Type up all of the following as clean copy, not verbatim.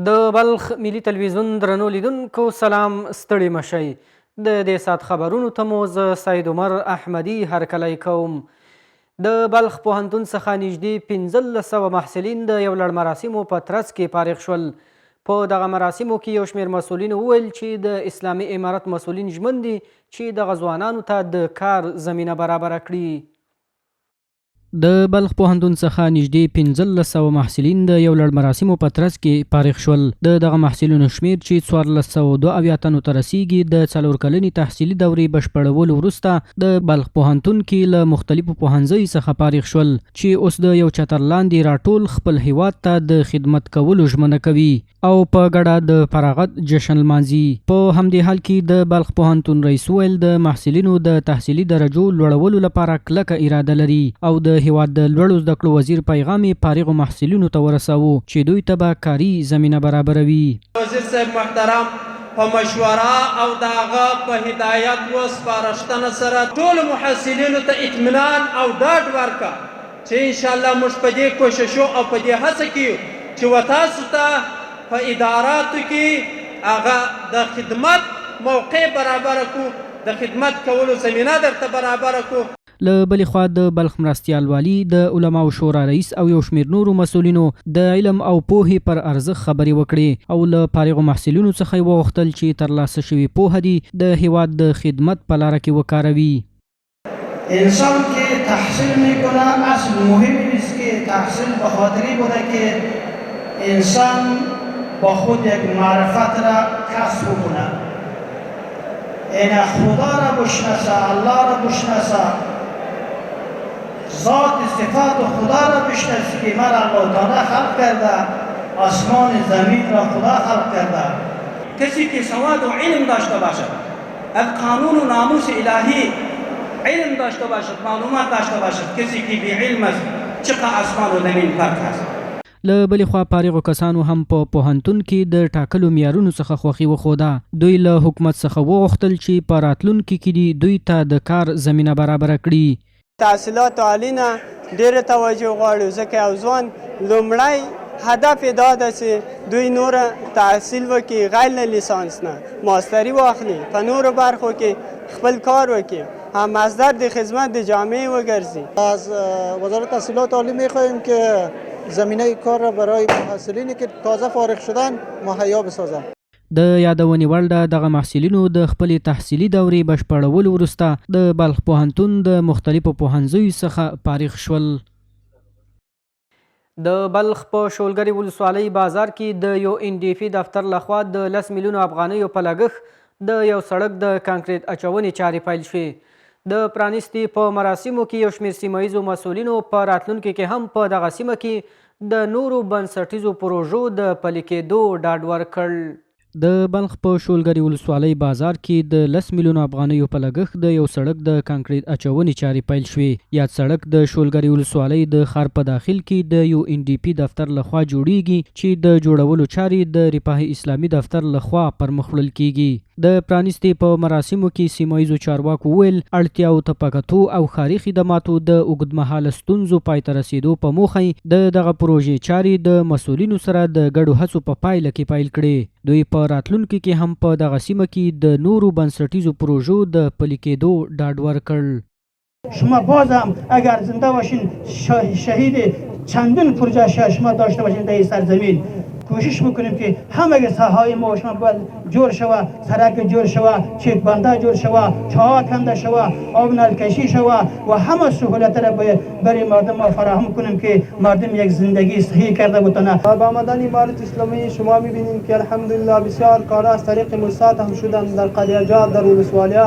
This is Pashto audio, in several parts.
د بلخ ملي تلویزیون درنو لیدونکو سلام، ستړي مه شئ. د دې ساعت خبرونو ته مو زه سید عمر احمدي هرکلی کوم. د بلخ پوهنتون څخه نږدې 1500 محصلین د یو لړ مراسمو په ترڅ کې فارغ شول. په دغه مراسمو کې یو شمېر مسؤلینو وویل چې د اسلامي امارت مسؤلین ژمن دي چې دغه ځوانانو ته د کار زمینه برابره کړي. د بلخ پوهنتون څخه نږدې 1500 محصلین د یو لړ مراسمو په ترڅ کې فارغ شول. د دغه محصلینو شمېر چې 1472 تنو ته رسیږي، د 4 کلنې تحصیلي دورې بشپړولو وروسته د بلخ پوهنتون کې له مختلفو پوهنځیو څخه فارغ شول چې اوس د یو چتر لاندې راټول خپل هیواد ته د خدمت کولو ژمنه کوي او په ګډه د فراغت جشن لمانځي. په همدې حال کې د بلخ پوهنتون رئیس وویل، د محصلینو د تحصیلي درجو لوړولو لپاره کلکه اراده لري او د هیواد د لوړو زده کړو وزیر پیغام یې فارغو محصلینو ته ورساوه چې دوی ته به کاري زمینه برابروي. وزیر صاحب محترم په مشوره او د هغه په هدایت و سپارښتنه سره ټولو محصلینو ته اطمینان او ډاډ ورکړ چې ان شاءالله موږ په دې کوششو او په دې هڅه کې یو چې وتاسو ته په اداراتو کې هغه د خدمت موقع برابره کړو، د خدمت کولو زمینه درته برابره کړو. له بلې خوا د بلخ مرستیال والي، د علماو شورا رئیس او یو شمېر نورو مسؤلینو د علم او پوهې پر ارزښت خبرې وکړې او له فارغو محصلینو څخه یې وغوښتل چې ترلاسه شوې پوهه دې د هېواد د خدمت په لاره کې وکاروي. انسان که تحصیل میکنه، اصل مهم نیست که تحصیل به خاطری بوده که انسان با خود یک معرفت را کسب کنه، این خدا را بشناسه، الله را بشناسه، ذات صفات خدا را بشناسی که مرا الله تعالی خلق کرده، آسمان زمین را خدا خلق کرده. کسی که سواد و علم داشته باشد، از قانون و ناموس الهی علم داشته باشد، معلومات داشته باشد، کسی که بی علم است، چقدر آسمان و زمین فرق است. له بلې خوا فارغو کسانو هم په پوهنتون کې د ټاکلو معیارونو څخه خوښي وښوده. دوی له حکومت څخه وغوښتل چې په راتلونکي کې دې دوی ته د کار زمینه برابره کړي. تحصیلات عالي نه ډېره توجه غواړو، ځکه یو ځوان لومړی هدف یې دا ده چې دوی نور تحصیل وکړي، غیر له لیسانس نه ماستري واخلي، په نورو برخو کې خپل کار وکړي، هم مصدر د خدمت د جامعې وګرځي. از وزارت تحصیلات عالی میخواهیم که زمینه کار را برای محصلینی که تازه فارغ شدن مهیا بسازند. د یادونې وړ ده، دغه محصلینو د خپلې تحصیلي دورې بشپړولو وروسته د بلخ پوهنتون د مختلفو پوهنځیو څخه فارغ شول. د بلخ په شولګرې ولسوالۍ بازار کې د یو ان ډي پي دفتر لخوا د 10 میلیونو افغانیو په لګښت د یو سړک د کانکریټ اچونې چارې پیل شوې. د پرانیستې په مراسمو کې یو شمېر سیمه ییزو مسؤلینو په راتلونکي کې هم په دغه سیمه کې د نورو بنسټیزو پروژو د پلي کېدو ډاډ ورکړ. د بلخ په شولګرې ولسوالۍ بازار کې د 10 میلیونو افغانیو په لګښت د یو سړک د کانکریټ اچونې چارې پیل شوې. یاد سړک د شولګرې ولسوالۍ د ښار په داخل کې د یو ان ډي پي دفتر له خوا جوړیږي چې د جوړولو چارې د رفاه اسلامي دفتر له خوا پرمخ وړل کیږي. د پرانیستې په مراسمو کې سیمه ییزو چارواکو وویل، اړتیاوو ته په کتو او ښاري خدماتو د اوږدمهاله ستونزو پای ته رسېدو په موخه یې د دغه پروژې چارې د مسؤلینو سره د ګډو هڅو په پایله کې پیل کړې. دوی په راتلونکي کې هم په دغه سیمه کې د نورو بنسټیزو پروژو د پلي کېدو ډاډ ورکړ. شما بازم اگر زنده باشین، شهید چندین پروژه شما داشته باشین در این سرزمین. کوشش بکنیم که همه ساحه ما شما باید جور شوه، سرک جور شوه، چک بنده جور شوه، چاه کنده شوه، آب نلکشی شوه و همه سهولت را برای مردم ما فراهم کنیم که مردم یک زندگی صحیح کرده بتونه. با آمدن امارت اسلامی شما میبینید که الحمدلله بسیار کارا از طریق موسسات هم شدن در قریه‌جات، در ولسوالیا.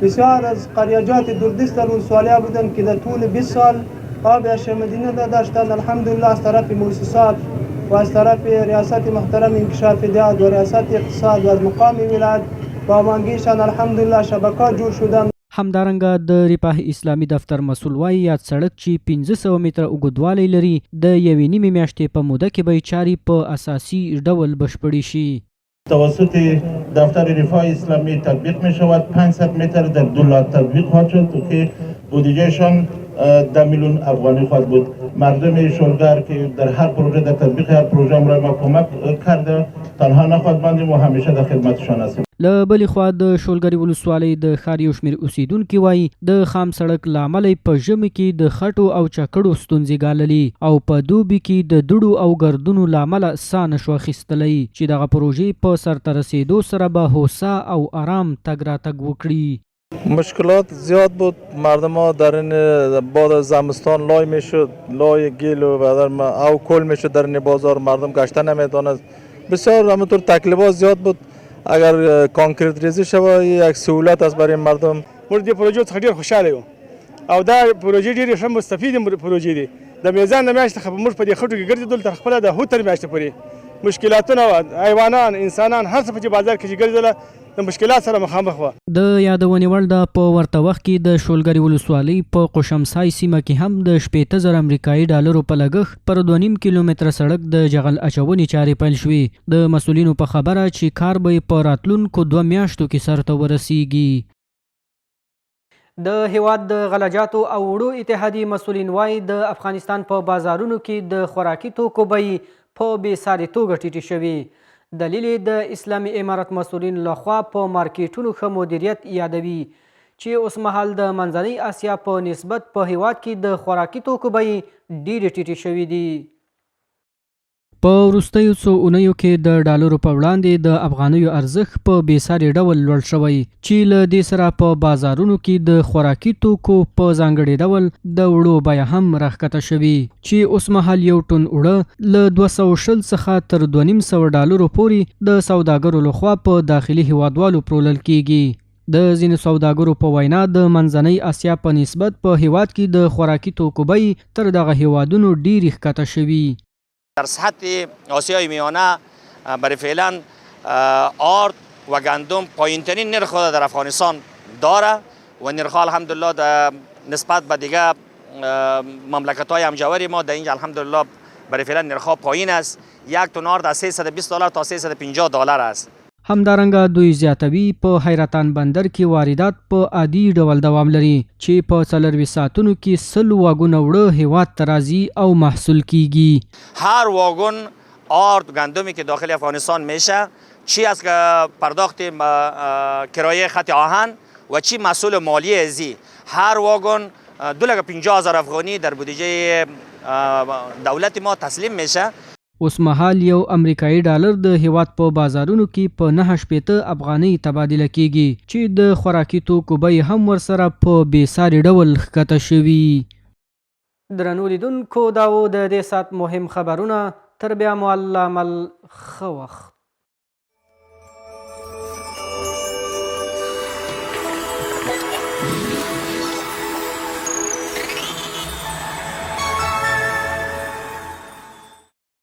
بسیار از قریه‌جات دوردست در ولسوالیا بودن که در طول 20 سال آب آشامیدنی نداشتند. الحمدلله از طرف موسسات و از طرف ریاست محترم انکشاف دهات و ریاست اقتصاد و از مقام ولایت با هماهنگیشان الحمدلله شبکه جور شدن. همدارنګه د رفاه اسلامي دفتر مسؤل وایي، یاد سړک چې 500 متره اوږدوالی لري، د یوې نیمې میاشتې په موده کې به یې چارې په اساسي ډول بشپړې شي. توسط دفتر رفاه اسلامی تطبیق می شود. 500 متر در دو لات تطبیق خواهد شد که بودجهشان 10 میلیون افغانی خواهد بود. مردم شولگر که در هر پروژه، در تطبیق هر پروژه همراه ما کمک کرده، تنها نخواهد ماندیم و همیشه در خدمتشان هستیم. له بلې خوا د شولګرې ولسوالۍ د ښار یو شمېر اوسېدونکي وايي، د خام سړک له امله یې په ژمي کې د خټو او چکړو ستونزې ګاللي او په دوبي کې د دوړو او ګردونو له امله ساه نه شو اخیستلی، چې دغه پروژې په سرته رسېدو سره به هوسا او ارام تګ راتګ وکړي. مشکلات زیاد بود، مردم ها در این بعد زمستان لای میشد، لای گیل و بعد او کل میشد در این بازار، مردم گشته نمیتونست، بسیار همونطور تکلیفات زیاد بود. اگر کانکریت ریزی شود یک سهولت است برای مردم. موږ دې پروژو څخه ډېر خوشحاله یو او دا پروژې ډېرې ښه مستفیدې پروژې دي. د میزان د میاشتې څخه موږ په دې خټو کې ګرځېدل تر خپله د هوتر میاشتې پورې مشکلاتونه وه، حیوانان، انسانان هر څه په بازار کې چې ګرځېدله د مشکلات سره مخامخ وه. د یادونې وړ ده، په ورته وخت کې د شولګرې ولسوالۍ په قشمسای سیمه کې هم د 60,000 امریکایي ډالرو په لګښت پر 2.5 کیلومتره سړک د جغل اچونې چارې پیل شوې. د مسؤلینو په خبره چې کار به یې په راتلونکو 2 میاشتو کې سرته ورسیږي. د هیواد د غلجاتو او وړو اتحادیې مسؤلین وایي، د افغانستان په بازارونو کې د خوراکي توکو بیې په بې ساري توګه ټیټې شوې. دلیل یې د اسلامي امارت مسؤلینو لخوا په مارکیټونو ښه مدیریت یادوي، چې اوسمهال د منځنۍ اسیا په نسبت په هیواد کې د خوراکي توکو بیې ډېرې ټیټې شوې دي. په وروستیو څو اونیو کې د ډالرو په وړاندې د افغانیو ارزښت په بې ساري ډول لوړ شوی، چې له دې سره په بازارونو کې د خوراکي توکو په ځانګړي ډول د اوړو بیه هم راښکته شوې، چې اوسمهال یو ټن اوړه له 220 څخه تر 250 ډالرو پورې د سوداګرو لخوا په داخلي هیوادوالو پلورل کیږي. د ځینو سوداګرو په وینا د منځنۍ اسیا په نسبت په هیواد کې د خوراکي توکو بیې تر دغه هیوادونو ډېرې ښکته شوي. در سطح آسیای میانه برای فعلا آرد و گندم پایینترین نرخ خود در افغانستان داره و نرخ الحمدلله در نسبت به دیگه مملکت های همجوار ما در اینجا الحمدلله برای فعلا نرخ پایین است. یک تن آرد از 320 دلار تا 350 دلار است. همدارنګه دوی زیاتوي، په حیرتان بندر کې واردات په عادي ډول دوام لري، چې په 24 ساعتونو کې 100 واګونه اوړه هیواد ته راځي او محصول کیږي. هر واگن آرد گندمی که داخل افغانستان میشه، چی از پرداخت کرایه خط آهن و چی مسئول مالی ازی، هر واگن 250,000 افغانی در بودجه دولت ما تسلیم میشه. اوسمهال یو امریکایي ډالر د هیواد په بازارونو کې په 69 افغانۍ تبادله کیږي، چې د خوراکي توکو بیې هم ورسره په بې ساري ډول ښکته شوي. درنو لیدونکو، دا و د دې ساعت مهم خبرونه. تر بیا مو الله مل، ښه وخت.